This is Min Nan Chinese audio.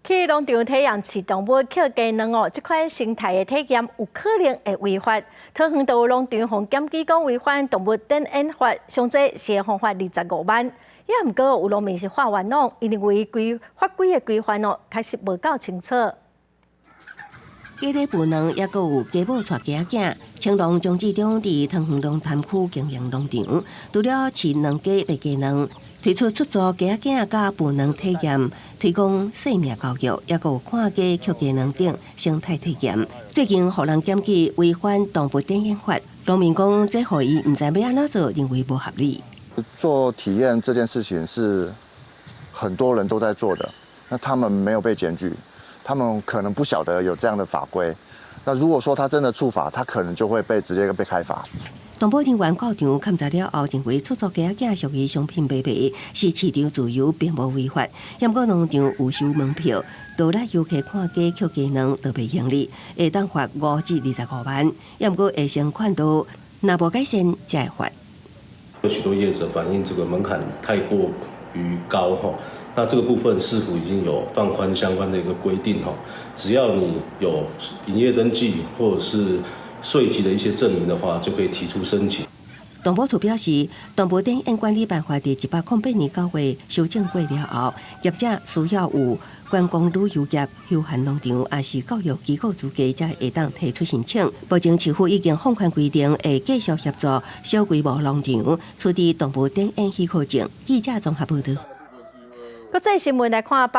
去農場體驗飼動物抾雞卵哦，這款生態的體驗有可能會違法。桃園就有農場予檢舉講違反動物展演法，上濟是會予罰25萬。也毋過有農民是喊冤枉，𪜶認為規法規的規範哦，確實無夠清楚。雞咧孵卵，抑閣有雞母帶雞仔囝。青農張志忠佇桃園龍潭區經營農場，除了飼卵雞賣雞卵，推出出租雞仔囝佮孵卵體驗，推廣生命教育，抑閣有看雞、抾雞卵等生態體驗。最近予人檢舉違反動物展演法，農民講這予伊毋知欲按怎做，認為無合理。做體驗這件事情是很多人都在做的，那他們沒有被檢舉。他們可能不曉得有這樣的法規，那如果說他真的觸法，他可能就會被直接被開罰。動保人員到場勘查了後，認為出租雞仔囝屬於商品買賣，是市場自由，並無違法。毋過農場有收門票，到來遊客看雞、抾雞卵都袂盈利，會當罰5至25萬。毋過會先勸導，若無改善，才會罰。有許多業者反映，這個門檻太過於高，哈。那這個部分是否已經有放寬相關的一個規定？哈，只要你有營業登記或者是稅籍的一些證明的話，就可以提出申請。動保處表示，動物展演管理辦法佇108年9月修正過了後，業者需要有觀光旅遊業、休閒農場，抑是教育機構資格，才會當提出申請。目前市府已經放寬規定，會繼續協助小規模農場取得動物展演許可證。記者綜合報導。國際新聞來看。